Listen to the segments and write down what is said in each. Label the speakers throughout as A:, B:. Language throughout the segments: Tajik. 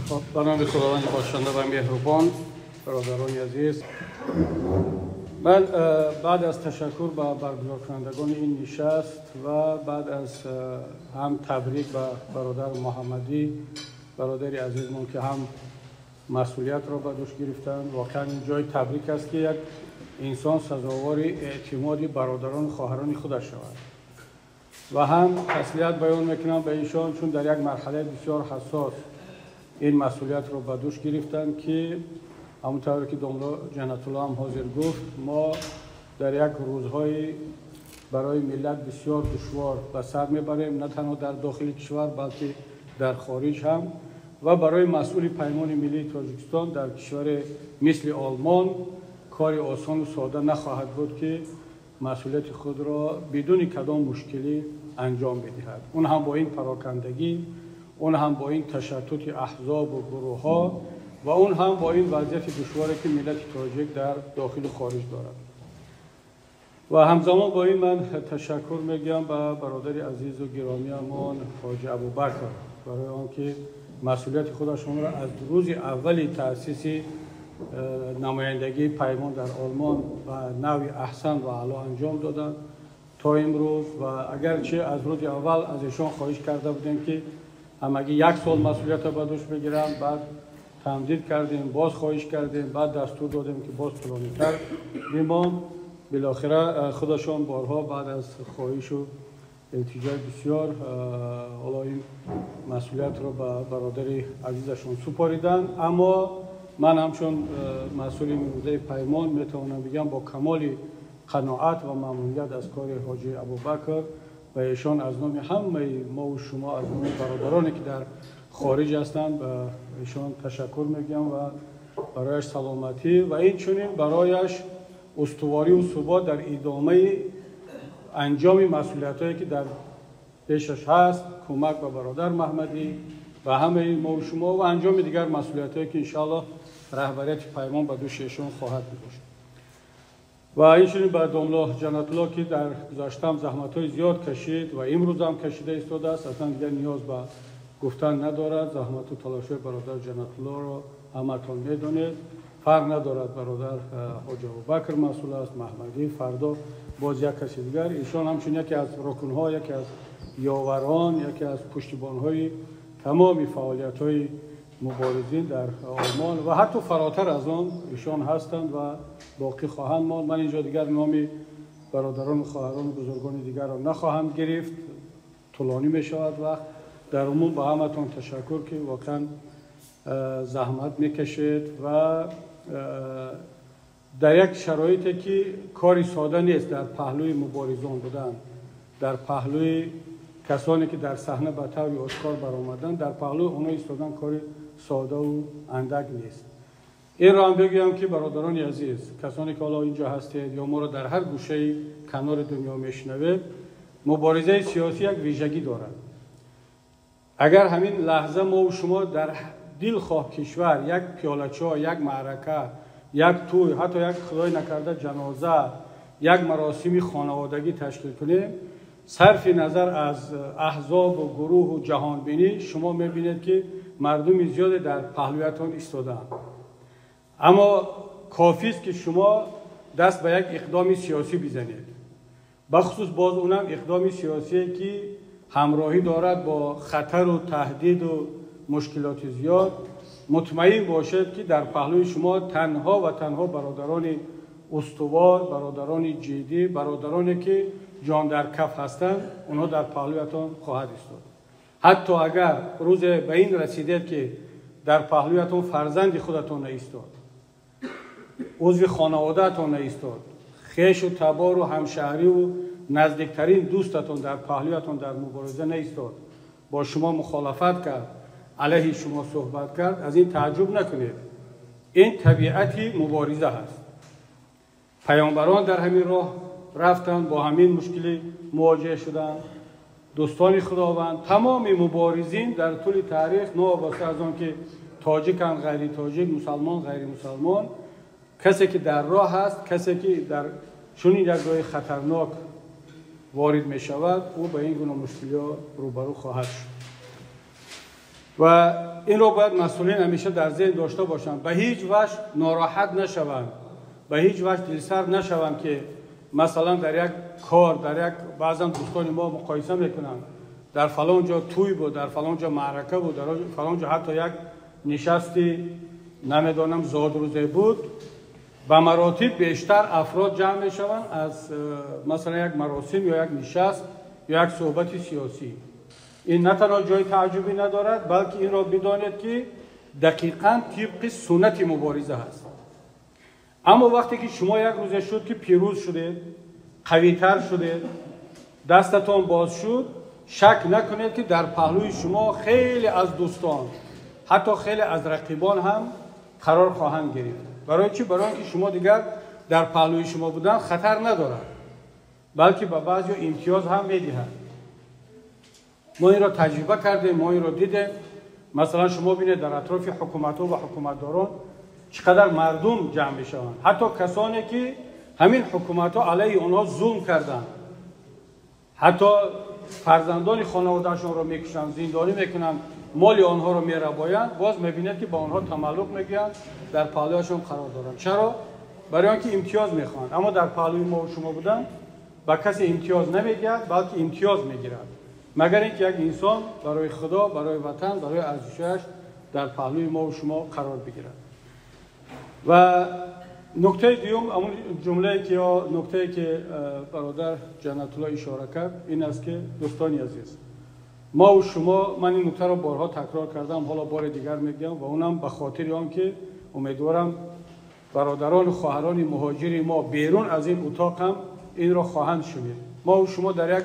A: Хуб, ба номи Худованди бахшанда ва меҳрубон, бародарони азиз, ман баъд аз ташаккур ба баргузоркунандагони ин нишаст ва баъд аз ҳам табрик ба бародар Муҳаммадӣ, бародари азизмон, ки ҳам масъулиятро ба дӯш гирифтанд, воқеан ин ҷои табрик аст, ки як инсон сазовори эътимоди бародарон ва хоҳарони худаш шавад, ва ҳам таслият баён мекунам ба эшон, чун дар як марҳалаи бисёр ҳассос ин масъулиятро ба дӯш гирифтанд, ки ҳамон тавре ки домла Ҷаннатулло ҳам ҳозир гуфт, мо дар як рӯзҳои барои миллат бисёр душвор ба сар мебарем, на танҳо дар дохили кишвар, балки дар хориҷ ҳам, ва барои масъули Паймони миллии Тоҷикистон дар кишвари мисли Олмон кори осону сода нахоҳад буд, ки масъулияти худро бидуни кадом мушкилӣ анҷом бидиҳад, он ҳам бо ин парокандагӣ, он ҳам бо ин ташаттути аҳзобу гурӯҳҳо ва он ҳам бо ин вазъияти душворе, ки миллати тоҷик дар дохилу хориҷ дорад. Ва ҳамзамон бо ин ман ташаккур мегӯям ба бародари азизу гиромиамон ҳоҷи Абубакр барои он ки масъулияти худашонро аз рӯзи аввали таъсиси намояндагии Паймон дар Олмон ба навъи аҳсан ва аъло анҷом доданд то имрӯз. Ва агарчи аз рӯзи аввал аз эшон хоҳиш карда будем, ки ҳамагӣ як сол масъулиятро ба дӯш бигиранд, баъд тамдид кардем, боз хоҳиш кардем, баъд дастур додем, ки боз тӯлонитар бимон. Билохира худашон борҳо баъд аз хоҳишу илтиҷои бисёр ҳоло ин масъулиятро ба бародари азизашон супориданд. Аммо ман ҳамчун масъули мавзӯи Паймон метавонам бигӯям, бо камоли қаноат ва мамнуният аз кори ҳоҷи Абубакр ва эшон аз номи ҳамаи мо ва шумо, аз номи бародароне, ки дар хориҷ ҳастанд, ба эшон ташаккур мегӯям ва барояш саломатӣ ва инчунин барояш устуворӣ ва субот дар идомаи анҷоми масъулиятҳое, ки дар пешаш ҳаст, кӯмак ба бародар Маҳмадӣ ва ҳамаи мо ва шумо ва анҷоми дигар масъулиятҳое, ки иншоаллоҳ раҳбарияти Паймон ба дӯши эшон хоҳад гузошт. Ва инчунин ба домло Ҷаннатулло, ки дар гузаштаам заҳматҳои зиёд кашид ва имрӯз ҳам кашида истодааст, аслан дигар ниёз ба гуфтан надорад. Заҳмату талошҳои бародар Ҷаннатуллоро ҳаматон медонед. Фарқ надорад, бародар ҳоҷи Абубакр масъул аст, Маҳмадӣ, фардо боз як каси дигар. Эшон ҳамчун яке аз рукнҳо, яке аз ёварон, яке аз пуштибонҳои тамоми фаъолиятҳои муборизин дар Олмон ва ҳатто фаротар аз он эшон ҳастанд ва боқӣ хоҳанд монд. Ман инҷо дигар номи бародарону хоҳарону бузургони дигарро нахоҳам гирифт, тӯлонӣ мешавад вақт. Дар умум ба ҳаматон ташаккур, ки воқеан заҳмат мекашед ва дар як шароите, ки кори сода нест, дар паҳлӯи муборизон будан, дар паҳлӯи касоне, ки дар саҳна ба таври ошкор баромаданд, дар паҳлӯи онҳо истодан кори содаву андак нест. Инро ҳам бигӯям, ки бародарони азиз, касоне, ки ҳоло инҷо ҳастед ё моро дар ҳар гӯшаи канори дунё мешунавед, муборизаи сиёсӣ як вижагӣ дорад. Агар ҳамин лаҳза мо ва шумо дар дилхоҳ кишвар як пиёлачой, як маърака, як тӯй, ҳатто як, худой накарда, ҷаноза, як маросими хонаводагӣ ташкил кунем, сарфи назар аз аҳзобу гурӯҳу ҷаҳонбинӣ, шумо мебинед, ки мардуми зиёде дар паҳлӯятон истодаанд. Аммо кофист, ки шумо даст ба як иқдоми сиёсӣ бизанед, бахусус боз унам иқдоми сиёсие, ки ҳамроҳӣ дорад бо хатару таҳдиду мушкилоти зиёд, мутмаин бошед, ки дар паҳлӯи шумо танҳо ва танҳо бародарони устувор, бародарони ҷиддӣ, бародароне, ки ҷон дар каф ҳастанд, онҳо дар паҳлӯятон хоҳад истод. Ҳатто агар рӯзе ба ин расидед, ки дар паҳлӯятон фарзанди худатон наистод, узви хонаводаатон наистод, хешу табору ҳамшаҳриву наздиктарин дӯстатон дар паҳлӯятон дар мубориза наистод, бо шумо мухолафат кард, алайҳи шумо суҳбат кард, аз ин тааҷҷуб накунед. Ин табиати мубориза ҳаст. Паёмбарон дар ҳамин роҳ рафтанд, бо ҳамин мушкилӣ мувоҷеҳ шуданд. Дӯстони Худованд, тамоми муборизин дар тӯли таърих, новобаста аз он ки тоҷиканд, ғайри тоҷик, мусалмон, ғайри мусалмон, касе ки дар роҳ ҳаст, касе ки дар чунин як роҳи хатарнок ворид мешавад, ӯ ба ин гуна мушкилиҳо рӯбарӯ хоҳад шуд. Ва این رو باید مسئولین همیشه در ذهن داشته باشند، به هیچ وجه ناراحت نشوند، به هیچ وجه دلسرد نشوند که مثلا در یک کار، در یک بعضا دوستان ما مقایسه میکنند، در فلان جا توی بود، در فلان جا معرکه بود، در فلان جا حتی یک نشستی نمیدانم زادروزه بود، به مراتب بیشتر افراد جمع میشوند از مثلا یک مراسم یا یک نشست یا یک صحبت سیاسی. این نه تنها جای تعجبی ندارد، بلکه این را بدانید که دقیقاً طبق سنت مبارزه هست. اما وقتی که شما یک روز شد که پیروز شده، قوی‌تر شده، دستتان باز شد، شک نکنید که در پهلوی شما خیلی از دوستان، حتی خیلی از رقیبان هم قرار خواهند گرفت. برای چی؟ برای اینکه شما دیگر در پهلوی شما بودن خطر ندارد، بلکه به بعضی امتیاز هم میدهد. ما این را تجربه کردیم، ما این را دیدیم. مثلا شما بینید در اطراف حکومت‌ها و حکومتداران چقدر مردم جمع میشوند، حتی کسانی که همین حکومت‌ها علیه آنها ظلم کردند، حتی فرزندان خانواده‌شان را میکشند، زندانی میکنند، مال آنها را میربایند، باز میبینید که با آنها تملق میگویند، در پهلویشان قرار دارند. چرا؟ برای آنکه امتیاز میخواهند. اما در پهلوی ما و شما بودن با کسی امتیاز نمیگیرد، بلکه امتیاز میگیرد، مگر اینکه یک انسان برای خدا، برای وطن، برای ارزشش در پهلوی ما و شما قرار بگیرد. و نکته دوم، همون جمله که یا نکته که برادر جنت الله اشاره کرد، این است که دوستان عزیز، ما و شما، من این نکته را بارها تکرار کردم، حالا بار دیگر میگم و اونم به خاطر آن که امیدوارم برادران و خواهران مهاجر ما بیرون از این اتاق هم این را خواهند شنید. ما و شما در یک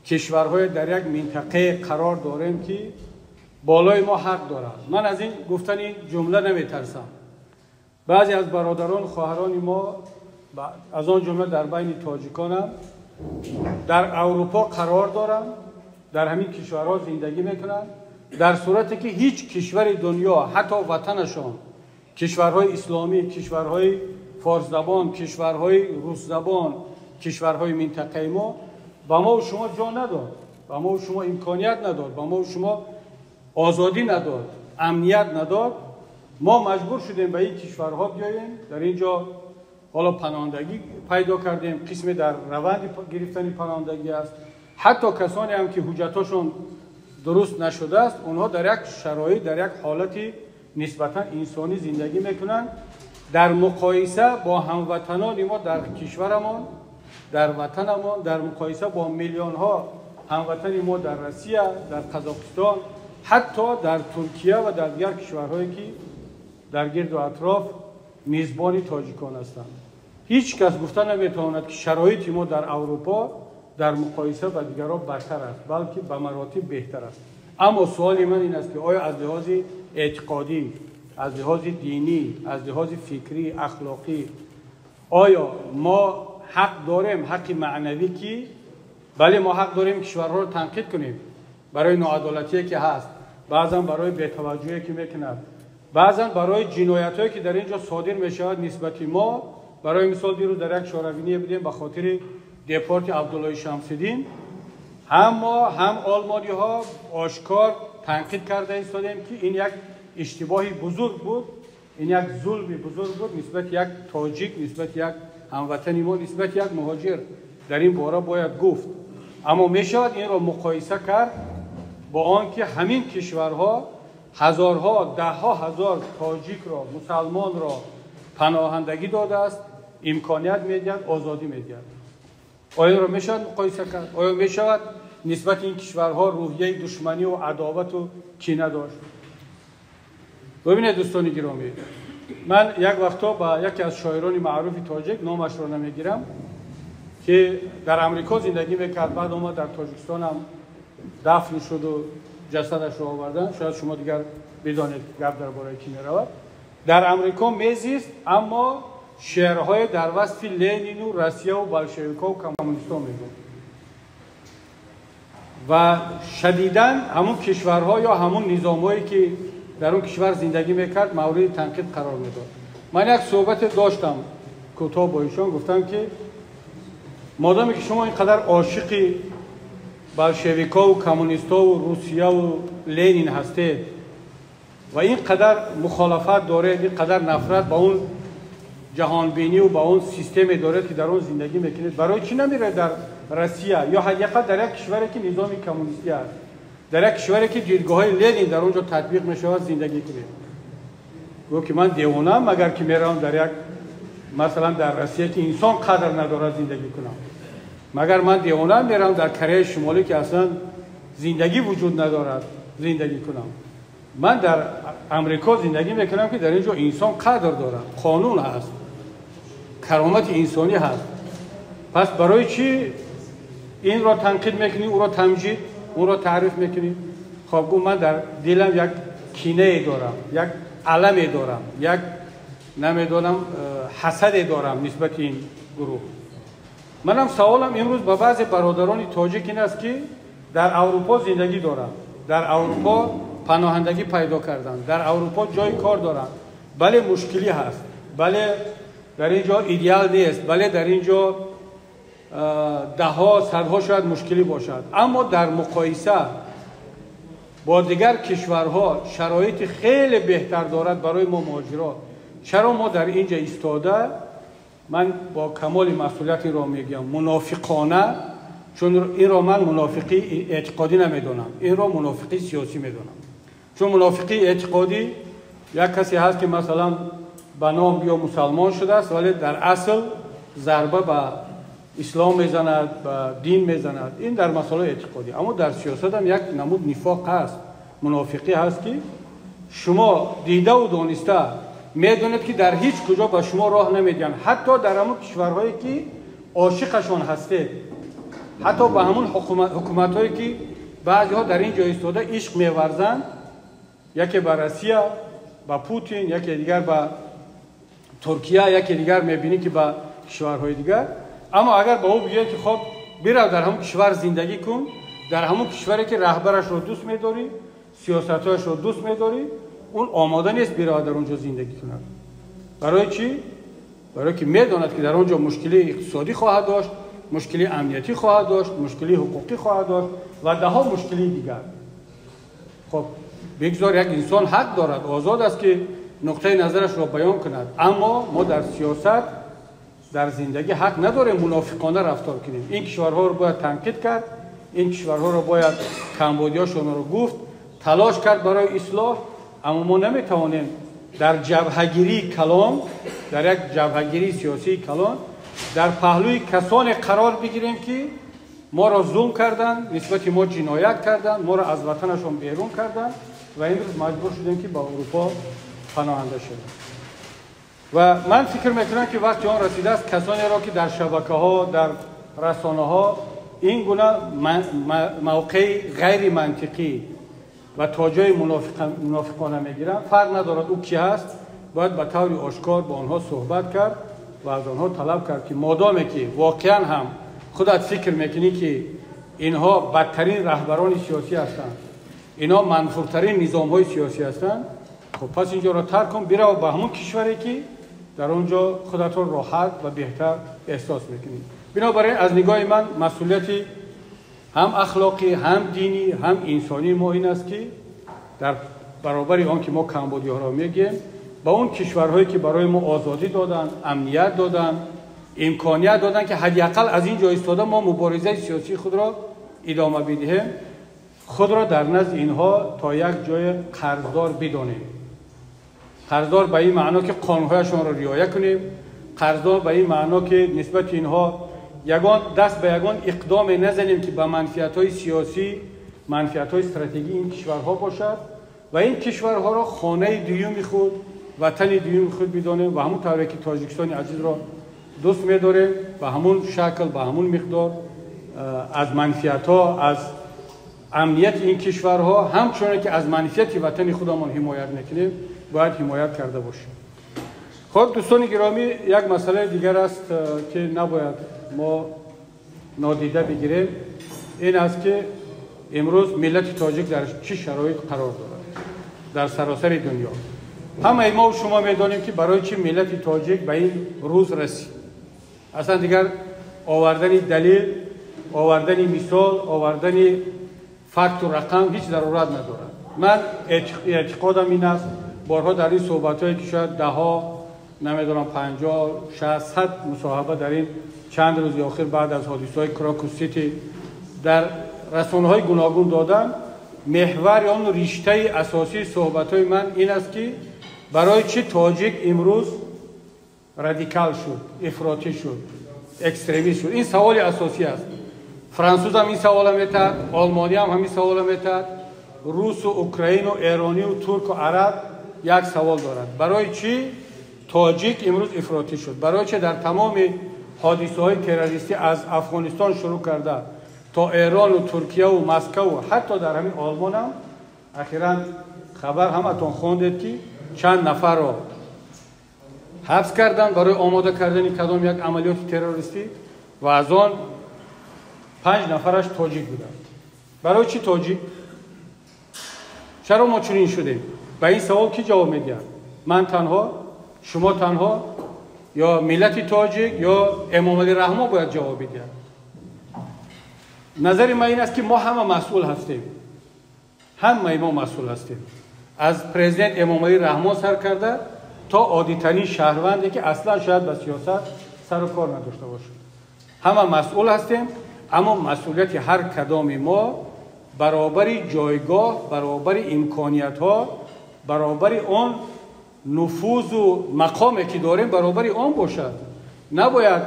A: کشورهای، در یک منطقه قرار داریم که بالای ما حق دارد. من از این گفتن این جمله نمیترسم. بعضی از برادران و خواهران ما، از آن جمله در بین تاجیکان هم، در اروپا قرار دارند، در همین کشورها زندگی میکنند، در صورتی که هیچ کشور دنیا، حتی وطنشان، کشورهای اسلامی، کشورهای فارس زبان، کشورهای روس زبان، کشورهای منطقه ما، با ما و شما جا نداد، با ما و شما امکانیت نداد، با ما و شما آزادی نداد، امنیت نداد. ما مجبور شدیم به این کشورها بیاییم، در اینجا حالا پناهندگی پیدا کردیم، قسم در روند گرفتن پناهندگی است. حتی کسانی هم که حجتاشون درست نشده است، اونها در یک شرایط، در یک حالت نسبتا انسانی زندگی میکنند، در مقایسه با هموطنان ما در کشورمان، در وطنمان، در مقایسه با میلیون ها هموطن ما در روسیه، در قزاقستان، حتی در ترکیه و در دیگر کشورهایی که در گرد و اطراف میزبان تاجیکان هستند. هیچ کس گفته نمیتواند که شرایط ما در اروپا در مقایسه با دیگران برتر است، بلکه به مراتب بهتر است. اما سوال من این است که آیا از لحاظ اعتقادی، از لحاظ دینی، از لحاظ فکری، اخلاقی، آیا ما حق داریم، حق معنوی که بله ما حق داریم کشورها رو تنقید کنیم برای ناعدالتی که هست، بعضا برای بی‌توجهی که میکند، بعضا برای جنایت‌هایی که در اینجا صادر میشود نسبت ما. برای مثال دیروز در یک شوروینی بودیم به خاطر دپارت عبدالله شمس‌الدین، هم ما هم آلمانی ها آشکار تنقید کرده ایستادیم که این یک اشتباهی بزرگ بود، این یک ظلم بزرگ بود نسبت یک تاجیک، نسبت یک هموطنی ما، نسبت یک مهاجر. در این باره باید گفت. اما میشود این را مقایسه کرد با آنکه همین کشورها هزارها، ده ها هزار تاجیک را، مسلمان را پناهندگی داده است، امکانیت میدهد، آزادی میدهد. آیا را میشود مقایسه کرد؟ آیا میشود نسبت این کشورها روحیه دشمنی و عداوت و کینه داشت؟ ببینید دوستان گرامی، من یک وقتا با یکی از شاعران معروف تاجیک، نامش را نمیگیرم، که در امریکا زندگی میکرد، بعد آمد در تاجیکستان هم دفن شد و جسدش را آوردن، شاید شما دیگر بدانید گپ درباره کی میرود. در امریکا میزیست، اما شعرهای در وصف لنین و روسیه و بلشویکا و کمونیست‌ها میگفت و شدیداً همون کشورها یا همون نظامهایی که در اون کشور زندگی میکرد مورد تنقید قرار میداد. من یک صحبت داشتم کوتاه با ایشان، گفتم که مادامی که شما اینقدر عاشق بلشویکا و کمونیست‌ها و روسیه و لنین هستید، ва ин қадар мухолифат доред, ин қадар нафрат ба он ҷаҳонбинӣ ва ба он системе доред, ки дар он зиндагӣ мекунед, барои чӣ намеравед дар Россия ё ҳадди дар як кишваре ки низоми коммунистӣ аст, дар як кишваре ки дидгоҳҳои Ленин дар он ҷо татбиқ мешавад, зиндагӣ кунед? Гуфт ки ман девонаам, магар ки меравам дар як, масалан, дар Россия, ки инсон қадр надорад, зиндагӣ кунам? Магар ман девонаам, меравам дар Кореяи Шимолӣ, ки аслан зиндагӣ вуҷуд надорад, зиндагӣ кунам? Ман дар Амрико зиндагӣ мекунам, ки дар ин ҷо инсон қадр дорад, қонун ҳаст, каромати инсонӣ ҳаст. Пас барои чӣ инро танқид мекунӣ, ӯро тамҷид, онро таъриф мекунӣ? Хоб, гуфт, ман дар дилам як кинае дорам, як аламе дорам, як намедонам ҳасаде дорам нисбати ин гурӯҳ. Манам саволам имрӯз ба баъзе бародарони тоҷик ин аст, ки дар Аврупо зиндагӣ доранд, дар Аврупо паноҳандагӣ пайдо карданд, дар Аврупо ҷои кор доранд. Бале, мушкилӣ ҳаст, бале, дар ин ҷо идеал нест, бале, дар ин ҷо даҳҳо, садҳо шояд мушкилӣ бошад, аммо дар муқоиса бо дигар кишварҳо шароити хеле беҳтар дорад барои мо муҳоҷиро. Чаро мо дар ин ҷо истода, ман бо камоли масъулият инро мегӯям, мунофиқона, чун инро ман мунофиқии эътиқодӣ намедонам, инро мунофиқии сиёсӣ медонам, чун мунофиқии эътиқодӣ як касе ҳаст, ки масалан ба ном ё мусалмон шудааст, вале дар асл зарба ба ислом мезанад, ба дин мезанад. Ин дар масъалаи эътиқодӣ. Аммо дар сиёсат ҳам як намуд нифоқ ҳаст, мунофиқӣ ҳаст, ки шумо дидаву дониста медонед, ки дар ҳеҷ куҷо ба шумо роҳ намедиҳанд, ҳатто дар ҳамон кишварҳое ки ошиқашон ҳастед, ҳатто ба ҳамон ҳукуматҳое ки баъзеҳо дар ин ҷо истода ишқ меварзанд, яке ба Россия, ба Путин, яке дигар ба Туркия, яке дигар мебинӣ, ки ба кишварҳои дигар. Аммо агар ба ӯ бигӯяд, ки хоб, бирав, дар ҳамон кишвар зиндагӣ кун, дар ҳамон кишваре ки раҳбарашро дӯст медорӣ, сиёсатҳояшро дӯст медорӣ, он омода нест биравад дар он ҷо зиндагӣ кунад. Барои чӣ? Барое ки медонад, ки дар он ҷо мушкилии иқтисодӣ хоҳад дошт, мушкилии амниятӣ хоҳад дошт, мушкилии ҳуқуқӣ хоҳад дошт ва даҳҳо мушкилии дигар. Хоб, бигзор, як инсон ҳақ дорад, озод аст, ки нуқтаи назарашро баён кунад, аммо мо дар сиёсат, дар зиндагӣ ҳақ надорем мунофиқона рафтор кунем. Ин кишварҳоро бояд танқид кард, ин кишварҳоро бояд камбодиҳошонро гуфт, талош кард барои ислоҳ, аммо мо наметавонем дар ҷабҳагирии калон, дар як ҷабҳагирии сиёсии калон дар паҳлӯи касоне қарор бигирем, ки моро зулм карданд, нисбати мо ҷиноят карданд, моро аз ватанашон берун карданд ва имрӯз маҷбур шудем, ки ба Аврупо паноҳанда шавем. Ва ман фикр мекунам, ки вақти он расидааст, касонеро ки дар шабакаҳо, дар расонаҳо ин гуна мавқеи ғайримантиқӣ ва то ҷои мунофиқона мегиранд, фарқ надорад ӯ ки ҳаст, бояд ба таври ошкор бо онҳо суҳбат кард ва аз онҳо талаб кард, ки модоме ки воқеан ҳам худат фикр мекунӣ, ки инҳо бадтарин раҳбарони сиёсӣ ҳастанд, инҳо манфуртарин низомҳои сиёсӣ ҳастанд, хоб, пас инҷоро тарк кун, бирав ба ҳамон кишваре, ки дар он ҷо худатро роҳат ва беҳтар эҳсос мекунӣ. Бинобар ин, аз нигоҳи ман, масъулияти ҳам ахлоқӣ, ҳам динӣ, ҳам инсонии мо ин аст, ки дар баробари он ки мо камбодиҳоро мегӯем, ба он кишварҳое ки барои мо озодӣ доданд, амният доданд, имконият доданд, ки ҳадди ақал аз ин ҷо истода мо муборизаи сиёсии худро идома бидиҳем, худро дар назди инҳо то як ҷое қарздор бидонем. Қарздор ба ин маъно, ки қонунҳояшонро риоя кунем, қарздор ба ин маъно, ки нисбати инҳо ягон даст ба ягон иқдоме назанем, ки ба манфиатҳои сиёсӣ, манфиатҳои стратегии ин кишварҳо бошад, ва ин кишварҳоро хонаи дуюми худ, ватани дуюми худ бидонем ва ҳамон тавре ки Тоҷикистони азизро дӯст медорем, ба ҳамон шакл, ба ҳамон миқдор аз манфиатҳо, аз амнияти ин кишварҳо, ҳамчуноне ки аз манфиати ватани худамон ҳимоят мекунем, бояд ҳимоят карда бошем. Хоб, дӯстони гиромӣ, як масъалаи дигар аст, ки набояд мо нодида бигирем. Ин аст, ки имрӯз миллати тоҷик дар чӣ шароит қарор дорад дар саросари дунё. Ҳамаи мо шумо медонем, ки барои чӣ миллати тоҷик ба ин рӯз расид. Аслан дигар овардани далил, овардани мисол, овардани факту рақам ҳеҷ зарурат надорад. Ман эътиқодам ин аст, борҳо дар ин суҳбатҳое ки шояд даҳҳо, намедонам, 50, 60, 100 мусоҳиба дар ин чанд рӯзи охир баъд аз ҳодисаҳои Крокус Сити дар расонаҳои гуногун додам, меҳвари он риштаи асосии суҳбатҳои ман ин аст ки барои чӣ тоҷик имрӯз радикал шуд, ифротӣ шуд, экстремист шуд. Ин саволи асосӣ аст. Франсузам ин савола метаҳад, олмониам ҳамин савола метаҳад, русу украину, эронию турку араб як савол дорад: барои чӣ тоҷик имрӯз ифротӣ шуд? Барои чӣ дар тамоми ҳодисаҳои террористӣ аз Афғонистон шурӯъ карда то Эрону Туркияву Москаву ҳатто дар ҳамин Олмонам ахиран хабар ҳаматон хондед, ки чанд нафарро ҳабс карданд барои омода кардани кадом як амалиёти террористӣ ва аз он 5 нафараш тоҷик буданд. Барои чӣ тоҷик? Чаро мо чунин шудем? Ба ин савол кӣ ҷавоб медиҳад? Ман танҳо, шумо танҳо, ё миллати тоҷик, ё Эмомалӣ Раҳмон бояд ҷавоб бидиҳад? Назари ман ин аст, ки мо ҳама масъул ҳастем, ҳамаи мо масъул ҳастем, аз президент Эмомалӣ Раҳмон сар карда то оддитарин шаҳрванде, ки аслан шояд ба сиёсат сару кор надошта бошад. Ҳама масъул ҳастем, аммо масъулияти ҳар кадоми мо баробари ҷойгоҳ, баробари имкониятҳо, баробари он нуфузу мақоме ки дорем, баробари он бошад. Набояд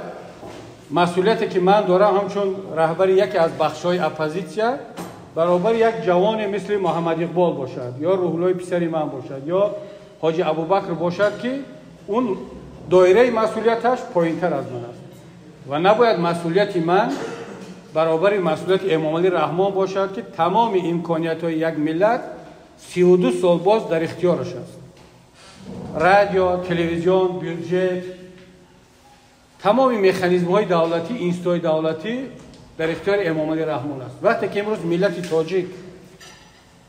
A: масъулияте ки ман дорам ҳамчун раҳбари яке аз бахшҳои оппозитсия баробари як ҷавоне мисли Муҳаммад Иқбол бошад, ё Рӯҳуллои писари ман бошад, ё ҳоҷи Абубакр бошад, ки он доираи масъулияташ поинтар аз ман аст. Ва набояд масъулияти ман баробари масъулияти Эмомалӣ Раҳмон бошад, ки тамоми имкониятҳои як миллат 32 сол боз дар ихтиёраш аст: радио, телевизион, бюджет, тамоми механизмҳои давлатӣ, институтҳои давлатӣ дар ихтиёри Эмомалӣ Раҳмон аст. Вақте ки имрӯз миллати тоҷик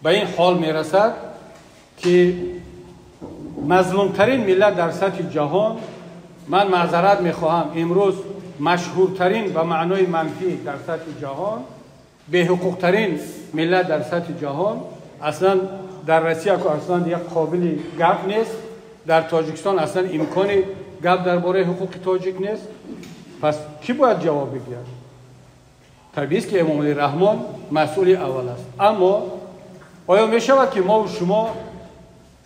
A: ба ин ҳол мерасад, ки мазлумтарин миллат дар сатҳи ҷаҳон, ман маъзарат мехоҳам, имрӯз машҳуртарин ба маънои манфӣ дар сатҳи ҷаҳон, беҳуқуқтарин миллат дар сатҳи ҷаҳон, аслан дар Россия аслан як қобили гап нест, дар Тоҷикистон аслан имкони гап дар бораи ҳуқуқи тоҷик нест. Пас кӣ бояд ҷавоб бигирад? Табиист, ки Эмомалӣ Раҳмон масъули аввал аст. Аммо оё мешавад, ки мову шумо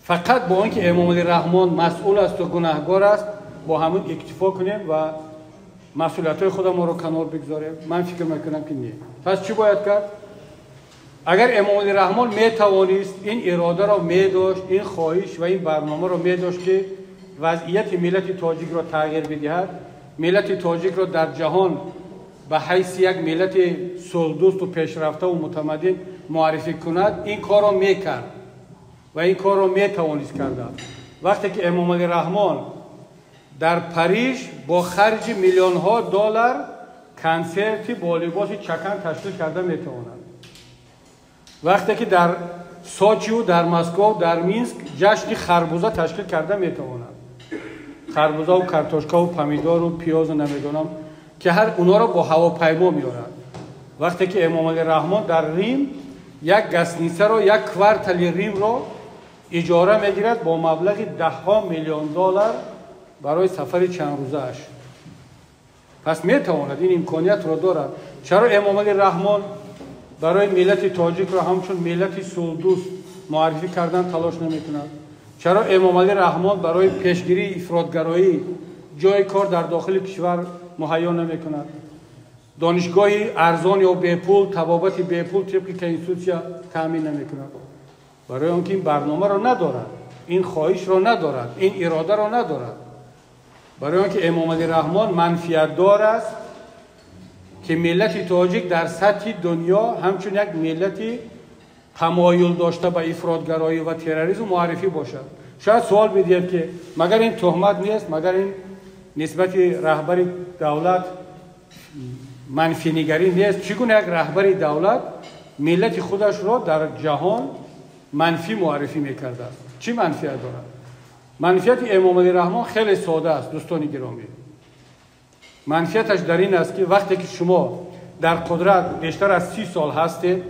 A: фақат бо он ки Эмомалӣ Раҳмон масъул асту гунаҳгор аст, бо ҳамин иктифо кунем ва масъулиятҳои худамонро канор бигзорем? Ман фикр мекунам, ки не. Пас чӣ бояд кард? Агар Эмомалӣ Раҳмон метавонист, ин иродаро медошт, ин хоҳиш ва ин барномаро медошт, ки вазъияти миллати тоҷикро тағйир бидиҳад, миллати тоҷикро дар ҷаҳон ба ҳайси як миллати сулҳдӯсту пешрафтаву мутамаддин муаррифӣ кунад, ин корро мекард ва ин корро метавонист карда. Вақте ки Эмомалӣ Раҳмон дар Париж бо харҷи миллионҳо доллар консерти бо либоси чакан ташкил карда метавонад, вақте ки дар Сочиву дар Москов, дар Минск ҷашни харбуза ташкил карда метавонад, харбузаву картошкаву помидору пиёзу намедонам, ки ҳар онҳоро бо ҳавопаймо меорад, вақте ки Эмомалӣ Раҳмон дар Рим як гостиницаро, як квартали Римро иҷора мегирад бо маблағи даҳҳо миллион доллар барои сафари чандрӯзааш, пас метавонад, ин имкониятро дорад. Чаро Эмомалӣ Раҳмон барои миллати тоҷикро ҳамчун миллати сулҳдӯст муаррифӣ кардан талош намекунад? Чаро Эмомалӣ Раҳмон барои пешгирии ифротгароӣ ҷои кор дар дохили кишвар муҳайё намекунад, донишгоҳи арзон ё бепул, табобати бепул тибқи конститутсия таъмин намекунад? Барои он ки ин барномаро надорад, ин хоҳишро надорад, ин иродаро надорад. Барои он ки Эмомалӣ Раҳмон манфиатдор аст, ки миллати тоҷик дар сатҳи дунё ҳамчун як миллати тамоюл дошта ба ифротгароӣ ва терроризм муаррифӣ бошад. Шояд суол бидиҳед, ки магар ин туҳмат нест, магар ин нисбати раҳбари давлат манфинигарӣ нест? Чӣ гуна як раҳбари давлат миллати худашро дар ҷаҳон манфӣ муаррифӣ мекардааст? Чӣ манфиат дорад? Манфиати Эмомалӣ Раҳмон хеле сода аст, дӯстони гиромӣ. Манфиаташ дар ин аст, ки вақте ки шумо дар қудрат бештар аз 30 сол ҳастед,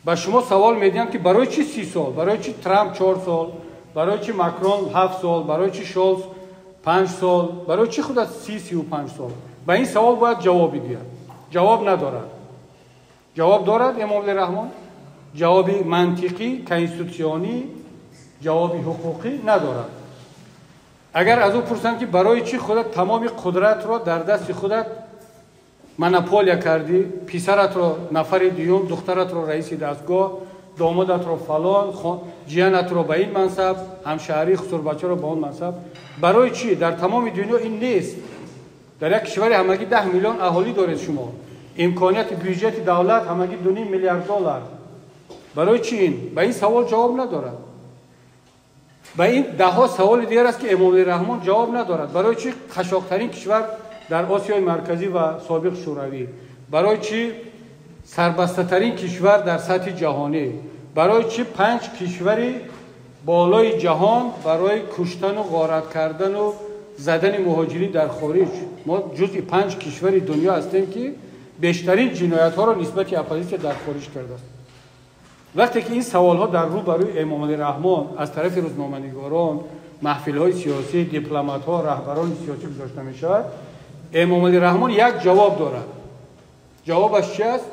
A: Ба шумо савол медиҳам, ки барои чӣ 30 сол, барои чӣ Трамп 4 сол, барои чӣ Макрон 7 сол, барои чӣ Шолц 5 сол, барои чӣ худат 30-35 сол? Ба ин савол бояд ҷавоб бигӯяд. Ҷавоб надорад. Ҷавоб дорад Эмомалӣ Раҳмон? Ҷавоби мантиқӣ, конститутсионӣ, ҷавоби ҳуқуқӣ надорад. Агар аз ӯ пурсанд, ки барои чӣ худат тамоми қудратро дар дасти худат монополия кардӣ, писаратро нафари дуюм, духтаратро раиси дастгоҳ, домодатро фалон, ҷиянатро ба ин мансаб, ҳамшаҳрии хусурбачаро ба он мансаб, барои чӣ? Дар тамоми дунё ин нест. Дар як кишвари ҳамагӣ 10 миллион аҳолӣ доред шумо. Имконияти бюҷети давлат ҳамагӣ 2,5 миллиард доллар. Барои чӣ ин? Ба ин савол ҷавоб надорад. Ба ин даҳҳо саволи дигар аст, ки Эмомалӣ Раҳмон ҷавоб надорад. Барои чӣ қашоқтарин кишвар дар Осиёи Марказӣ ва собиқ Шӯравӣ? Барои чӣ сарбастатарин кишвар дар сатҳи ҷаҳонӣ? Барои чӣ 5 кишвари болои ҷаҳон барои куштану ғорат кардану задани муҳоҷирин дар хориҷ? Мо ҷузъи 5 кишвари дунё ҳастем, ки бештарин ҷиноятҳоро нисбати оппозитсия дар хориҷ кардааст. Вақте ки ин саволҳо дар рӯ ба рӯи Эмомалӣ Раҳмон аз тарафи рӯзноманигорон, маҳфилҳои сиёсӣ, дипломатҳо, раҳбарони сиёсӣ гузошта мешавад, Эмомалӣ Раҳмон як ҷавоб дорад. Ҷавобаш чи аст?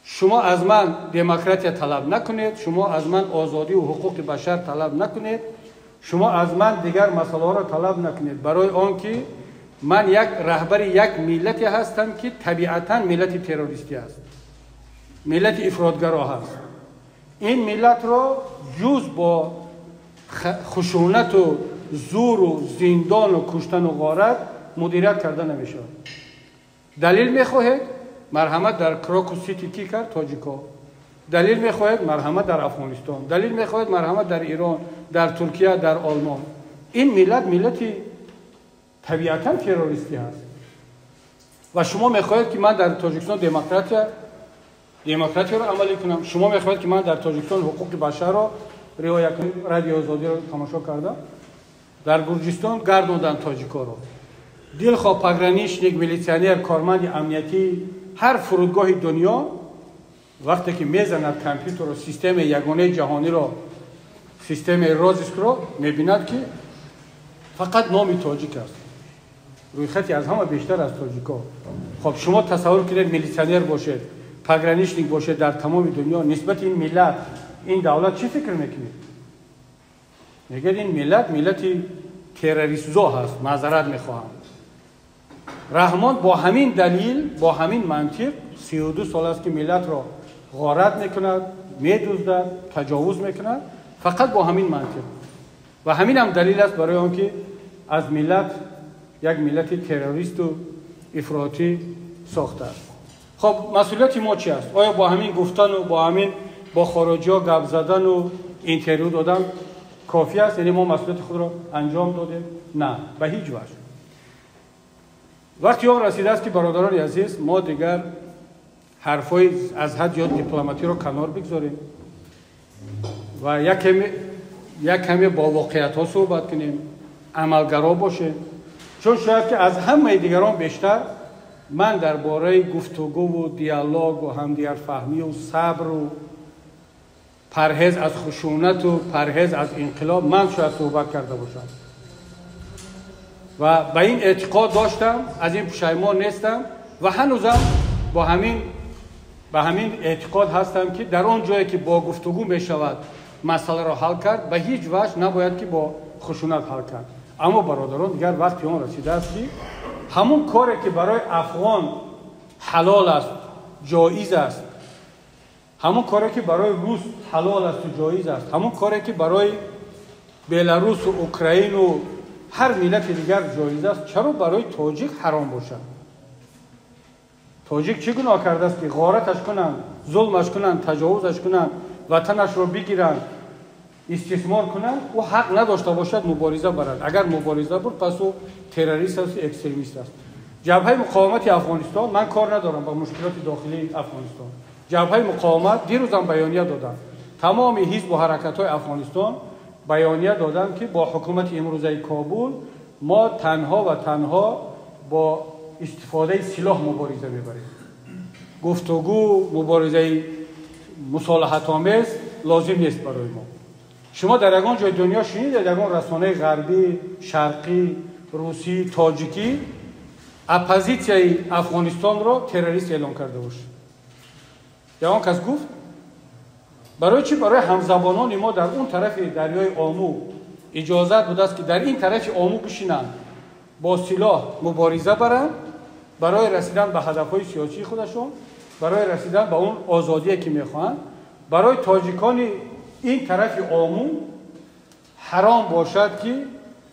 A: Шумо аз ман демократия талаб накунед, шумо аз ман озодӣ ва ҳуқуқи башар талаб накунед, шумо аз ман дигар масъалаҳоро талаб накунед, барои он ки ман як раҳбари як миллате ҳастам, ки табиатан миллати террористӣ аст, миллати ифротгаро ҳаст. Ин миллатро ҷуз бо хушунату зуру зиндону куштану ғорат мудирият карда намешавад. Далил мехоҳед? Марҳамат, дар Крокус Сити кӣ кард? Тоҷико. Далил мехоҳед? Марҳамат, дар Афғонистон. Далил мехоҳед? Марҳамат, дар Ирон, дар Туркия, дар Олмон. Ин миллат миллати табиатан террористӣ ҳаст. Ва шумо мехоҳед, ки ман дар Тоҷикистон демократияро амалӣ кунам? Шумо мехоҳед, ки ман дар Тоҷикистон ҳуқуқи башарро риоя кунам? Радиои Озодиро тамошо кардам. Дар Гурҷистон гардонданд тоҷикоро. Дилхоҳ пограничник, милитсионер, корманди амниятии ҳар фурудгоҳи дунё вақте ки мезанад компютерро, системаи ягонаи ҷаҳониро, системаи розыскро, мебинад, ки фақат номи тоҷик аст. Рӯйхати аз ҳама бештар аз тоҷико. Хоб, шумо тасаввур кунед, милитсионер бошед, пограничник бошед, дар тамоми дунё нисбати ин миллат, ин давлат чӣ фикр мекунед? Мегӯяд, ин миллат миллати террористзо ҳаст. Маъзарат мехоҳам. Раҳмон бо ҳамин далил, бо ҳамин мантиқ 32 сол аст, ки миллатро ғорат мекунад, медуздад, таҷовуз мекунад, фақат бо ҳамин мантиқ. Ва ҳамин ҳам далил аст барои он ки аз миллат як миллати террористу ифротӣ сохтааст. Хоб, масъулияти мо чи аст? Оё бо ҳамин гуфтану бо ҳамин бо хориҷиҳо гап задану интервю додан кофӣ аст? Яъне мо масъулияти худро анҷом додем? На, ба ҳеҷ ваҷҳ. Вақти он расидааст, ки, бародарони азиз, мо дигар ҳарфҳои аз ҳад зиёд дипломатиро канор бигзорем ва як каме бо воқеиятҳо суҳбат кунем, амалгаро бошем, чун шояд ки аз ҳамаи дигарон бештар ман дар бораи гуфтугӯву диалогу ҳамдигарфаҳмию сабру парҳез аз хушунату парҳез аз инқилоб ман шояд суҳбат карда бошам ва ба ин эътиқод доштам, аз ин пушаймон нестам ва ҳанӯзам ба ҳамин эътиқод ҳастам, ки дар он ҷое ки бо гуфтугӯ мешавад масъаларо ҳал кард, ба ҳеҷ ваҷҳ набояд ки бо хушунат ҳал кард. Аммо, бародарон, дигар вақти он расидааст, ки ҳамун коре ки барои афғон ҳалол аст, ҷоиз аст, ҳамун коре ки барои рус ҳалол асту ҷоиз аст, ҳамун коре ки барои Беларусу Украину ҳар миллати дигар ҷоиз аст, чаро барои тоҷик ҳаром бошад? Тоҷик чӣ гуноҳ кардааст, ки ғораташ кунанд, зулмаш кунанд, таҷовузаш кунанд, ватанашро бигиранд, истисмор кунанд, ӯ ҳақ надошта бошад мубориза барад? Агар мубориза бурд, пас ӯ террорист аст, экстремист аст. Ҷабҳаи муқовимати Афғонистон, ман кор надорам ба мушкилоти дохилии Афғонистон, Ҷабҳаи муқовимат дирӯзам баёния доданд, тамоми ҳизбу ҳаракатҳои Афғонистон баёния доданд, ки бо ҳукумати имрӯзаи Кобул мо танҳо ва танҳо бо истифодаи силоҳ мубориза мебарем. Гуфтугӯ, муборизаи мусолиҳатомез лозим нест барои мо. Шумо дар ягон ҷои дунё шунидед, ягон расонаи ғарбӣ, шарқӣ, русӣ, тоҷикӣ оппозитсияи Афғонистонро террорист эълон карда бошад? Ягон кас гуфт? Барои чӣ барои ҳамзабонони мо дар он тарафи дарёи Ому иҷозат будааст, ки дар ин тарафи Ому бишинанд, бо силоҳ мубориза баранд барои расидан ба ҳадафҳои сиёсии худашон, барои расидан ба он озодие ки мехоҳанд, барои тоҷикони ин тарафи Ому ҳаром бошад, ки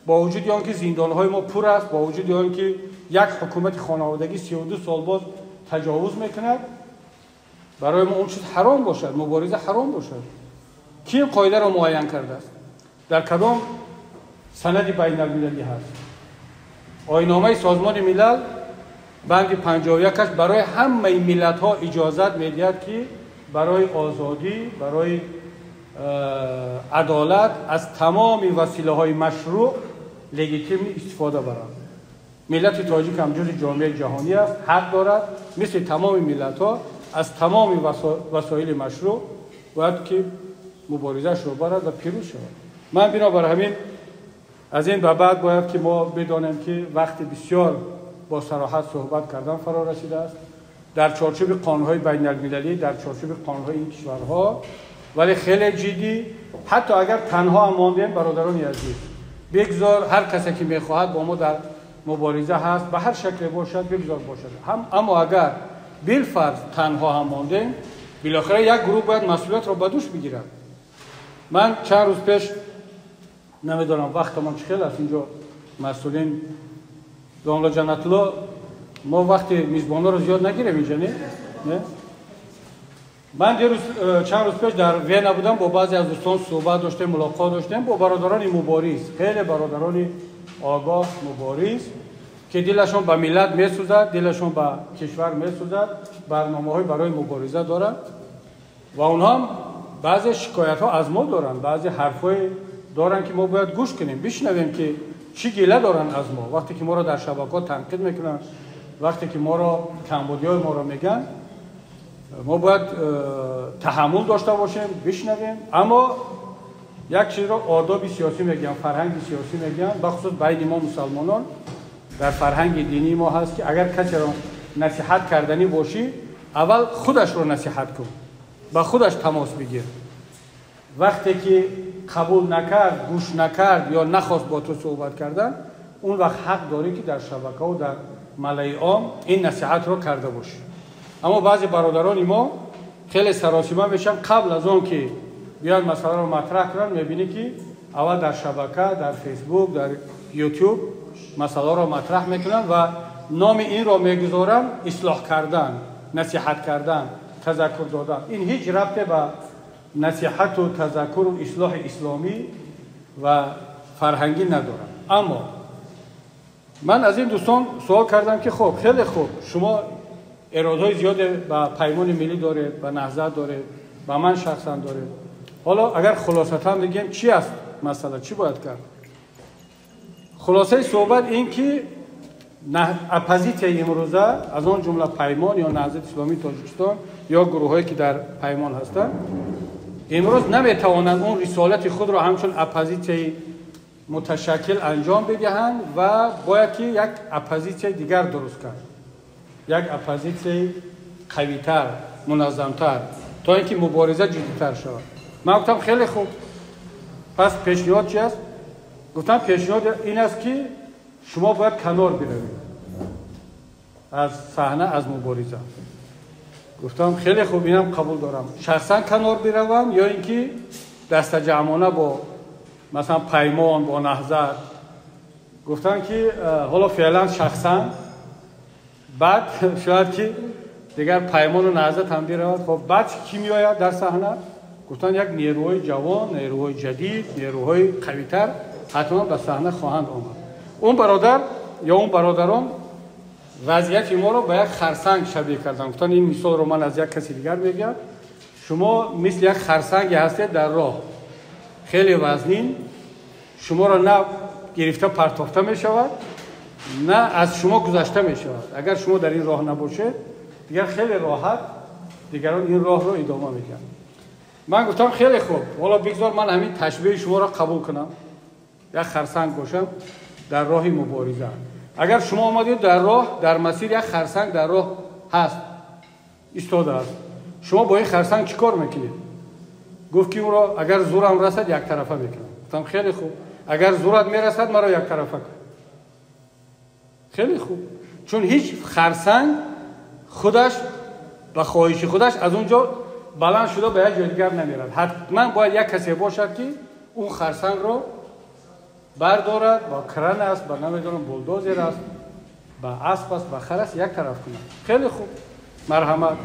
A: бо вуҷуди он ки зиндонҳои мо пур аст, бо вуҷуди он ки як ҳукумати хонаводагӣ 32 сол боз таҷовуз мекунад, барои мо он чиз ҳаром бошад, мубориза ҳаром бошад? Ки ин қоидаро муайян кардааст? Дар кадом санади байналмилалӣ ҳаст? Оинномаи Созмони Милал банди 51-аш барои ҳамаи миллатҳо иҷозат медиҳад, ки барои озодӣ, барои адолат аз тамоми василаҳои машрӯъ, легитимӣ истифода баранд. Миллати тоҷик ҳам ҷузъи ҷомеаи ҷаҳонӣ аст, ҳақ дорад мисли тамоми миллатҳо аз тамоми васоили машрӯъ бояд ки муборизаашро барад ва пирӯз шавад. Ман бинобар ҳамин аз ин ба баъд бояд ки мо бидонем, ки вақти бисёр бо сароҳат суҳбат кардан фаро расидааст дар чорчӯби қонунҳои байналмилалӣ, дар чорчӯби қонунҳои ин кишварҳо, вале хеле ҷиддӣ. Ҳатто агар танҳо ҳам мондем, бародарони азиз, бигзор ҳар касе ки мехоҳад бо мо дар мубориза ҳаст, ба ҳар шакле бошад, бигзор бошад ҳам. Аммо агар билфарз танҳо ҳам мондем, билохира як гурӯҳ бояд масъулиятро ба дӯш бигирад. Ман чанд рӯз пеш, намедонам вақтамон чӣ хел аст, инҷо масъулин, домла Ҷаннатулло, мо вақти мизбонҳоро зиёд нагирем инҷа, не? Не, ман дирӯз, чанд рӯз пеш дар Вена будам, бо баъзе аз дӯстон суҳбат доштем, мулоқот доштем бо бародарони мубориз, хеле бародарони огоҳ, мубориз, ки дилашон ба миллат месӯзад, дилашон ба кишвар месӯзад, барномаҳои барои мубориза доранд ва онҳо ҳам баъзе шикоятҳо аз мо доранд, баъзе ҳарфҳое доранд, ки мо бояд гӯш кунем, бишнавем, ки чӣ гила доранд аз мо. Вақте ки моро дар шабакаҳо танқид мекунанд, вақте ки моро камбудиҳои моро мегӯянд, мо бояд таҳаммул дошта бошем, бишнавем. Аммо як чизро одоби сиёсӣ мегӯям, фарҳанги сиёсӣ мегӯям, бахусус байни мо мусалмонон дар фарҳанги динии мо ҳаст, ки агар касеро насиҳат карданӣ бошӣ, аввал худашро насиҳат кун, ба худаш тамос бигир. Вақте ки қабул накард, гӯш накард ё нахост бо ту суҳбат кардан, он вақт ҳақ дорӣ, ки дар шабакаву дар малаи ом ин насиҳатро карда бошӣ. Аммо баъзе бародарони мо хеле саросима мешаванд. Қабл аз он ки биёянд масъаларо матраҳ кунанд, мебинӣ, ки аввал дар шабака, дар Фейсбук, дар Ютуб масъаларо матраҳ мекунанд ва номи инро мегузоранд ислоҳ кардан, насиҳат кардан, тазаккур додан. Ин ҳеҷ рабте ба насиҳату тазаккуру ислоҳи исломӣ ва фарҳангӣ надорад. Аммо ман аз ин дӯстон суол кардам, ки хуб, хеле хуб, шумо эродҳои зиёде ба Паймони Миллӣ доред, ба Наҳзат доред, ба ман шахсан доред. Ҳоло агар хулосатан бигем, чӣ аст масъала, чӣ бояд кард? Хулосаи суҳбат ин ки оппозитсияи имрӯза, аз он ҷумла Паймон ё Наҳзати Исломии Тоҷикистон ё гурӯҳҳое, ки дар Паймон ҳастанд, имрӯз наметавонанд он рисолати худро ҳамчун оппозитсияи муташаккил анҷом бидиҳанд ва бояд ки як оппозитсияи дигар дуруст кард, як оппозитсияи қавитар, муназзамтар, то ин ки мубориза ҷиддитар шавад. Ман гуфтам: хеле хуб, пас пешниҳод чи аст? Гуфтам: пешниҳод ин аст, ки шумо бояд канор биравед аз саҳна, аз мубориза. Гуфтам: хеле хуб, инам қабул дорам. Шахсан канор биравам ё ин ки дастаҷамъона бо, масалан, Паймон, бо Наҳзат? Гуфтам, ки ҳоло феълан шахсан, баъд шояд ки дигар Паймону Наҳзат ҳам биравад. Хоб, баъд кӣ меояд дар саҳна? Гуфтанд: як нерӯҳои ҷавон, нерӯҳои ҷадид, нерӯҳои қавитар ҳатман ба саҳна хоҳанд омад. Он бародар ё он бародарон вазъияти моро ба як харсанг шабеҳ карданд. Гуфтанд: ин мисолро ман аз як каси дигар мегӯям, шумо мисли як харсанге ҳастед дар роҳ, хеле вазнин, шуморо на гирифта партофта мешавад, на аз шумо гузашта мешавад. Агар шумо дар ин роҳ набошед, дигар хеле роҳат дигарон ин роҳро идома медиҳанд. Ман гуфтам хеле хуб, ҳоло бигзор ман ҳамин ташбеҳи шуморо қабул кунам, як харсанг бошам дар роҳи мубориза. Агар шумо омадед дар роҳ, дар масир як харсанг дар роҳ ҳаст, истодааст, шумо бо ин харсанг чӣ кор мекунед? Гуфт ки ӯро агар зӯрам расад яктарафа мекунам. Гуфтам хеле хуб, агар зӯрат мерасад маро яктарафа кун. Хеле хуб, чун ҳеҷ харсанг худаш ба хоҳиши худаш аз он ҷо баланд шуда ба як ҷои дигар намерад. Ҳатман бояд як касе бошад ки он харсангро бардорад, ба кран аст, ба намедонам булдозер аст, ба асп аст, ба хар аст, як тараф кунад. Хеле хуб, марҳамат.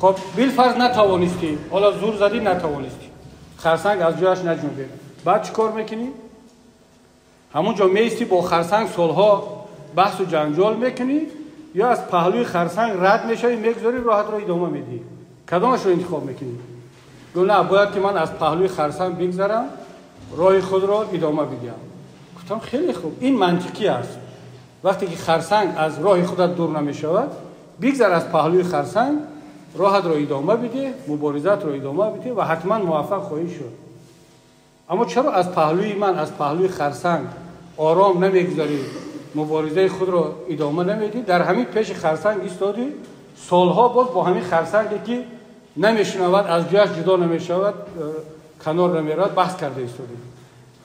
A: Хоб билфарз натавонистӣ, ҳоло зур задӣ натавонистӣ, харсанг аз ҷояш наҷунбид, баъд чӣ кор мекунӣ? Ҳамон ҷо меистӣ бо харсанг солҳо баҳсу ҷанҷол мекунӣ ё аз паҳлӯи харсанг рад мешавӣ, мегузорӣ, роҳатро идома медиҳӣ? Кадомашро интихоб мекунӣ? Гуфт на, бояд ки ман аз паҳлӯи харсанг бигзарам, роҳи худро идома бидиҳам. Гуфтам хеле хуб, ин мантиқӣ аст. Вақте ки харсанг аз роҳи худат дур намешавад, бигзар аз паҳлӯи харсанг, роҳатро идома бидеҳ, муборизатро идома бидеҳ ва ҳатман муваффақ хоҳӣ шуд. Аммо чаро аз паҳлӯи ман, аз паҳлӯи харсанг ором намегузарӣ, муборизаи худро идома намедиҳӣ? Дар ҳамин пеши харсанг истодӣ, солҳо боз бо ҳамин харсанге ки намешунавад, аз ҷояш ҷудо намешавад, канор намеравад, баҳс карда истодӣ.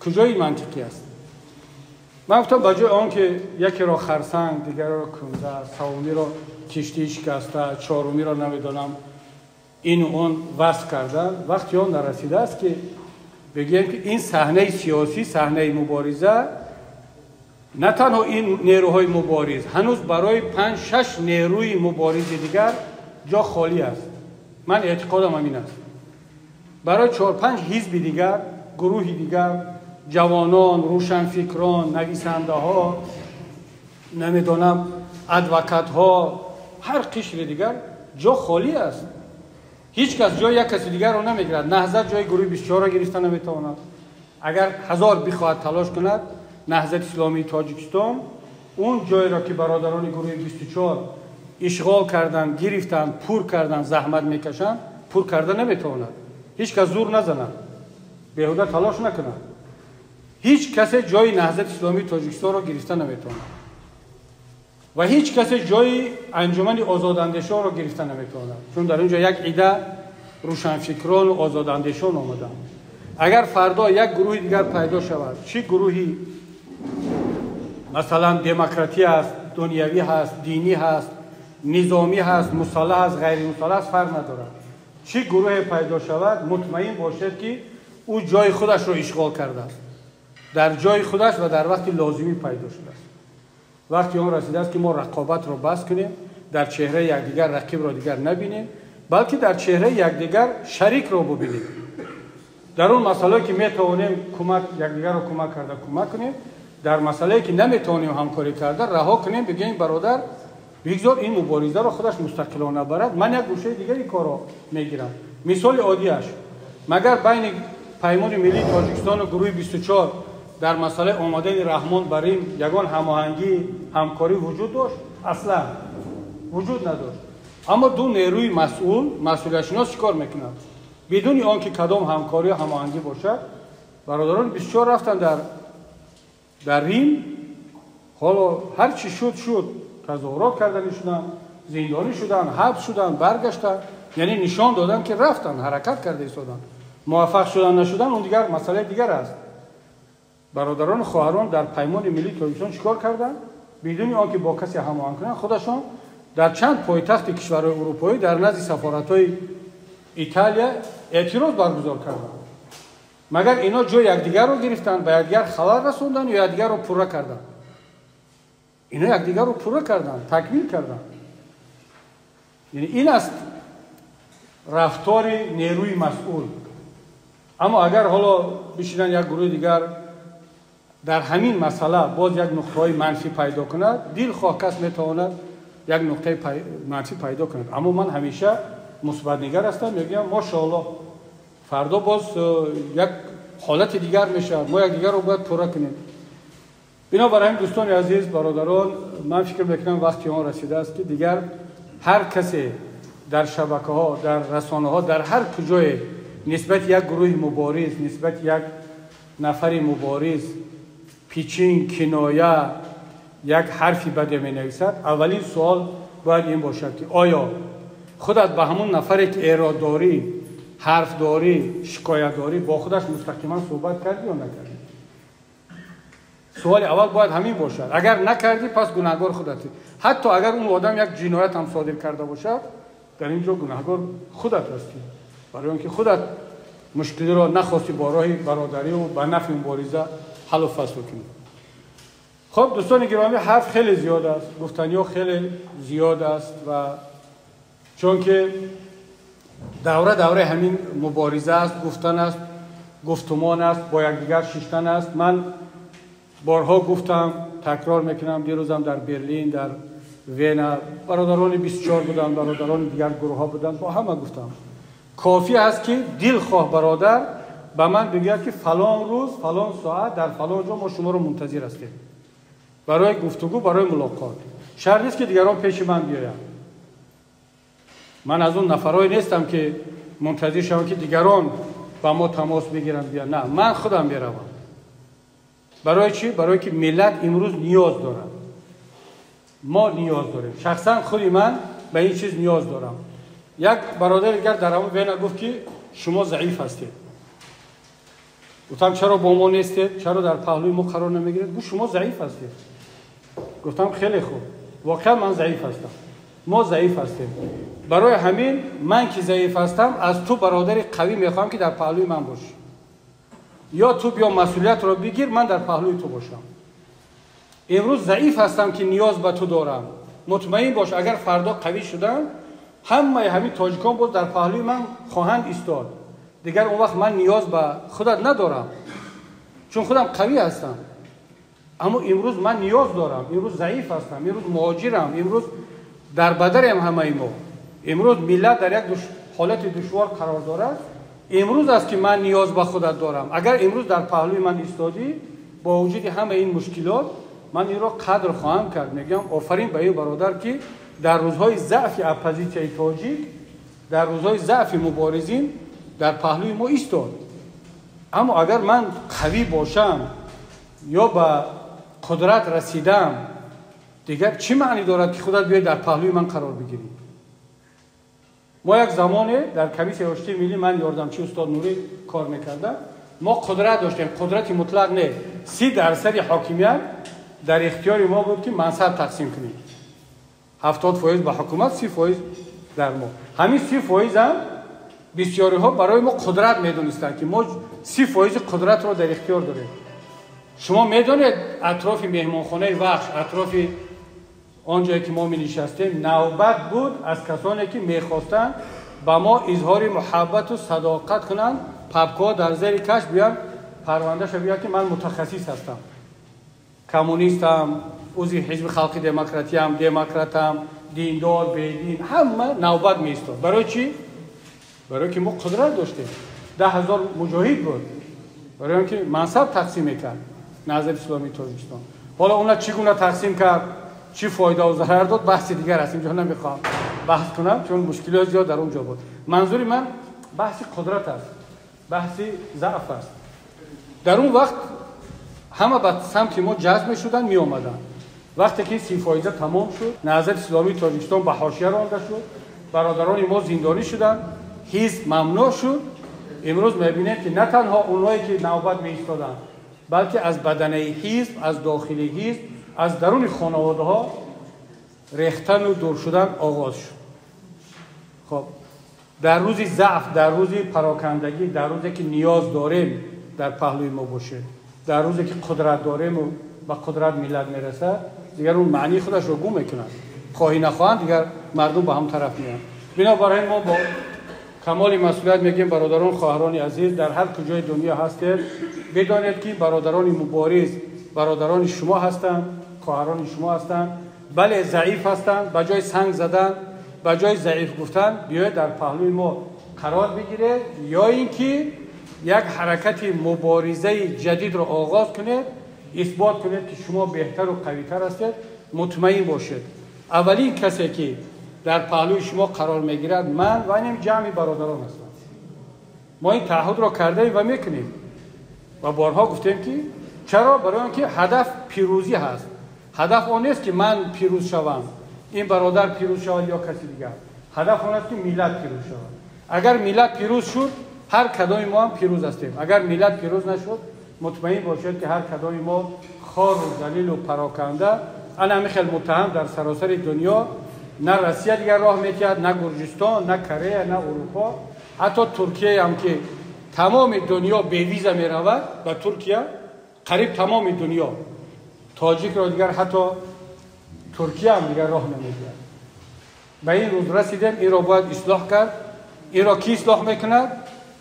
A: Куҷои мантиқӣ аст? Ман гуфтам ба ҷои он ки якеро харсанг, дигареро кунда, севумиро киштии шикаста, чорумиро намедонам ину он васф кардан, вақти он нарасидааст ки бигӯем ки ин саҳнаи сиёсӣ, саҳнаи мубориза на танҳо ин нерӯҳои мубориз, ҳанӯз барои 5-6 нерӯи муборизи дигар ҷо холӣ аст. Ман эътиқодам ҳамин аст. Барои 4-5 ҳизби дигар, гурӯҳи дигар, ҷавонон, рӯшанфикрон, нависандаҳо, намедонам адвокатҳо, ҳар қишри дигар ҷо холӣ аст. Ҳеҷ кас ҷои як каси дигарро намегирад. Наҳзат ҷои гурӯҳи 24-ро гирифта наметавонад. Агар 1000 бихоҳад талош кунад, Наҳзати Исломии Тоҷикистон он ҷойро ки бародарони гурӯҳи 24 ишғол карданд, гирифтанд, пур карданд, заҳмат мекашанд, пур карда наметавонад. Ҳеҷ кас зур назанад, беҳуда талош накунад. Ҳеҷ касе ҷои Наҳзати Исломии Тоҷикистонро гирифта наметавонад ва ҳеҷ касе ҷои Анҷумани озодандешонро гирифта наметавонад, чун дар он ҷо як ида рӯшанфикрону озодандешон омаданд. Агар фардо як гурӯҳи дигар пайдо шавад, чӣ гурӯҳи масалан демократӣ аст, дунявӣ ҳаст, динӣ ҳаст, низомӣ ҳаст, мусаллаҳ аст, ғайримусаллаҳ аст, фарқ надорад. Чӣ гурӯҳе пайдо шавад, мутмаин бошед ки ӯ ҷои худашро ишғол кардааст, дар ҷои худаш ва дар вақти лозимӣ пайдо шудааст. Вақти он расидааст ки мо рақобатро бас кунем, дар чеҳраи якдигар рақибро дигар набинем, балки дар чеҳраи якдигар шарикро бубинем. Дар он масъалае ки метавонем кӯмак якдигарро кӯмак карда кӯмак кунем, дар масъалае ки наметавонем ҳамкорӣ карда раҳо кунем, бигӯем бародар бигзор ин муборизаро худаш мустақилона барад, ман як гӯшаи дигари корро мегирам. Мисоли оддиаш, магар байни Паймони Миллии Тоҷикистону гурӯҳи 24 дар масъалаи омадани Раҳмон бар Рим ягон ҳамоҳангӣ, ҳамкорӣ вуҷуд дошт? Аслан вуҷуд надошт. Аммо ду нерӯи масъул, масъулиятшинос чӣ кор мекунанд? Бидуни он ки кадом ҳамкорӣ ҳамоҳангӣ бошад, бародарони 24 рафтанд дар Рим. ҳоло ҳар чӣ шуд шуд, тазоҳурот кардани шуданд, зиндонӣ шуданд, ҳабс шуданд, баргаштанд, яъне нишон доданд ки рафтанд, ҳаракат карда истоданд. Муваффақ шудан нашудан он дигар масъалаи дигар аст. Бародарону хоҳарон дар Паймони Миллии Тоҷикистон чӣ кор карданд? Бидуни он ки бо касе ҳамоҳанг кунанд, худашон дар чанд пойтахти кишварҳои урупоӣ дар назди сафоратҳои Италия эътироз баргузор карданд. Магар ино ҷои якдигарро гирифтанд, ба якдигар халал расонданд ё якдигарро пурра карданд? Ино якдигарро пурра карданд, такмил карданд. Яъне ин аст рафтори нерӯи масъул. Аммо агар ҳоло бишинанд як гурӯҳи дигар дар ҳамин масъала боз як нуқтаҳои манфӣ пайдо кунад, дилхоҳ кас метавонад як нуқтаи манфӣ пайдо кунад. Аммо ман ҳамеша мусбатнигар ҳастам, мегӯям мошоаллоҳ, фардо боз як ҳолати дигар мешавад, мо якдигарро бояд пурра кунем. Бинобар ҳамин дӯстони азиз, бародарон, ман фикр мекунам вақти он расидааст ки дигар ҳар касе дар шабакаҳо, дар расонаҳо, дар ҳар куҷое нисбат як гурӯҳи мубориз, нисбат як нафари мубориз пичин, киноя, як ҳарфи баде менависад, аввалин суол бояд ин бошад, ки оё худат ба ҳамон нафаре, ки эрод дорӣ, ҳарф дорӣ, шикоят дорӣ, бо худаш мустақиман суҳбат кардӣ ё накардӣ? Суоли аввал бояд ҳамин бошад. Агар накардӣ, пас гунаҳгор худатӣ. Ҳатто агар он одам як ҷиноят ҳам содир карда бошад, дар ин ҷо гунаҳгор худат ҳастӣ, барои он ки худат мушкилиро нахостӣ бо роҳи бародарию ба нафъи мубориза ҳаллу фасл кунӣ. Хуб, дӯстони гиромӣ, ҳарф хеле зиёд аст, гуфтаниҳо хеле зиёд аст ва чунки давра давраи ҳамин мубориза аст, гуфтан аст, гуфтумон аст, бо якдигар шиштан аст. Ман борҳо гуфтам, такрор мекунам, дирӯзам дар Берлин, дар Вена бародарони 24 буданд, бародарони дигар гурӯҳҳо буданд, бо ҳама гуфтам: кофӣ аст, ки дилхоҳ бародар ба ман бигӯяд, ки фалон рӯз, фалон соат, дар фалон ҷо мо шуморо мунтазир ҳастем барои гуфтугӯ, барои мулоқот. Шарт нест, ки дигарон пеши ман биёянд. Ман аз он нафарое нестам, ки мунтазир шавам, ки дигарон ба мо тамос бигиранд, биёянд. На, ман худам меравам. Барои чӣ? Барое ки миллат имрӯз ниёз дорад, мо ниёз дорем, шахсан худи ман ба ин чиз ниёз дорам. Як бародари дигар дар ҳамон Вена гуфт, ки шумо заиф ҳастед. Гуфтам: чаро бо мо нестед, чаро дар паҳлӯи мо қарор намегиред? Гуфт: шумо заиф ҳастед. Гуфтам: хеле хуб, воқеан ман заиф ҳастам, мо заиф ҳастем. Барои ҳамин ман, ки заиф ҳастам, аз ту, бародари қавӣ, мехоҳам, ки дар паҳлӯи ман бошӣ. Ё ту биё масъулиятро бигир, ман дар паҳлӯи ту бошам. Имрӯз заиф ҳастам, ки ниёз ба ту дорам. Мутмаин бош, агар фардо қавӣ шудам, ҳамаи ҳамин тоҷикон боз дар паҳлӯи ман хоҳанд истод. Дигар он вақт ман ниёз ба худат надорам, чун худам қавӣ ҳастам. Аммо имрӯз ман ниёз дорам, имрӯз заиф ҳастам, имрӯз муҳоҷирам, имрӯз дар бадарем ҳамаи мо, имрӯз миллат дар як ҳолати душвор қарор дорад. Имрӯз аст, ки ман ниёз ба худат дорам. Агар имрӯз дар паҳлӯи ман истодӣ бо вуҷуди ҳамаи ин мушкилот, ман инро қадр хоҳам кард, мегӯям: офарин ба ин бародар, ки дар рӯзҳои заъфи оппозитсияи тоҷик, дар рӯзҳои заъфи муборизин дар паҳлӯи мо истод. Аммо агар ман қавӣ бошам ё ба қудрат расидам, дигар чӣ маънӣ дорад, ки худат биёй дар паҳлӯи ман қарор бигирӣ? Мо як замоне дар Комиссияи оштии миллӣ, ман ёрдамчии устод Нурӣ кор мекардам, мо қудрат доштем. Қудрати мутлақ не, 30 дарсади ҳокимият дар ихтиёри мо буд, ки мансаб тақсим кунем: 70% ба ҳукумат, 30% дар мо. Ҳамин 30 фоизам бисёриҳо барои мо қудрат медонистанд, ки мо 30 фоизи қудратро дар ихтиёр дорем. Шумо медонед, атрофи меҳмонхонаи Вахш, атрофи он ҷое, ки мо менишастем, навбат буд аз касоне, ки мехостанд ба мо изҳори муҳаббату садоқат кунанд, папкаҳо дар зери каш биёянд, парвандаша биёяд, ки ман мутахассис ҳастам, коммунистам, узви Ҳизби Халқи Демократиям, демократам, диндор, бедин, ҳама навбат меистод. Барои чӣ? Барое ки мо қудрат доштем, 10 000 муҷоҳид буд, барои он ки мансаб тақсим мекард Наҳзати Исломии Тоҷикистон. Ҳоло она чӣ гуна тақсим кард, чӣ фоидаву зарар дод, баҳси дигар аст, инҷо намехоҳам баҳс кунам, чун мушкилиҳо зиёд дар он ҷо буд. Манзури ман баҳси қудрат аст, баҳси заъф аст. Дар он вақт ҳама ба самти мо ҷазб мешуданд, меомаданд. Вақте ки 30 фоиза тамом шуд, Наҳзати Исломии Тоҷикистон ба ҳошия ронда шуд, бародарони мо зиндонӣ шуданд, ҳизб мамнӯъ шуд. Имрӯз мебинем, ки на танҳо онҳое, ки навбат меистоданд, балки аз баданаи ҳизб, аз дохили ҳизб, аз даруни хонаводаҳо рехтану дур шудан оғоз шуд. Хоб, дар рӯзи заъф, дар рӯзи парокандагӣ, дар рӯзе, ки ниёз дорем, дар паҳлӯи мо бошед. Дар рӯзе, ки қудрат дорему ба қудрат миллат мерасад, дигар он маънии худашро гум мекунад. Хоҳӣ нахоҳанд, дигар мардум ба ҳам тараф меянд. Бинобар ин мо бо камоли масъулият мегӯем: бародарон, хоҳарони азиз, дар ҳар куҷои дунё ҳастед, бидонед, ки бародарони мубориз бародарони шумо ҳастанд, хоҳарони шумо ҳастанд. Бале, заиф ҳастанд. Ба ҷои санг задан, ба ҷои заиф гуфтан, биёед дар паҳлӯи мо қарор бигиред ё ин ки як ҳаракати муборизаи ҷадидро оғоз кунед, исбот кунед, ки шумо беҳтару қавитар ҳастед. Мутмаин бошед, аввалин касе, ки дар паҳлӯи шумо қарор мегирад, ман ва инам ҷамъи бародарон ҳастам. мо ин таъҳудро кардаем ва мекунем ва борҳо гуфтем, ки чаро? Барои он ки ҳадаф пирӯзӣ ҳаст. Ҳадаф он нест, ки ман пирӯз шавам, ин бародар пирӯз шавад ё каси дигар. Ҳадаф он аст, ки миллат пирӯз шавад. Агар миллат пирӯз шуд, ҳар кадоми мо ҳам пирӯз ҳастем. Агар миллат пирӯз нашуд, мутмаин бошед, ки ҳар кадоми мо хору залилу пароканда. Ана ҳамин хел муттаҳам дар саросари дунё. На Россия дигар роҳ метиҳад, на Гурҷистон, на Корея, на Урупо, ҳатто Туркияам, ки тамоми дунё бевиза меравад ба Туркия, қариб тамоми дунё, тоҷикро дигар ҳатто Туркияам дигар роҳ намедиҳад. Ба ин рӯз расидем, инро бояд ислоҳ кард. Инро кӣ ислоҳ мекунад?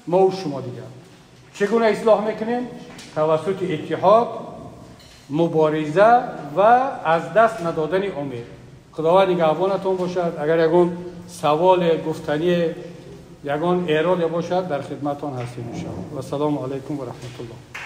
A: Мо шумо. Дигар чӣ гуна ислоҳ мекунем? Тавассути иттиҳод, мубориза ва аз даст надодани умед. Худованд нигаҳбонатон бошад. Агар ягон саволе, гуфтание, ягон эроде бошад, дар хидматтон ҳастем, иншоалло. Вассалому алайкум ва раҳматуллоҳ.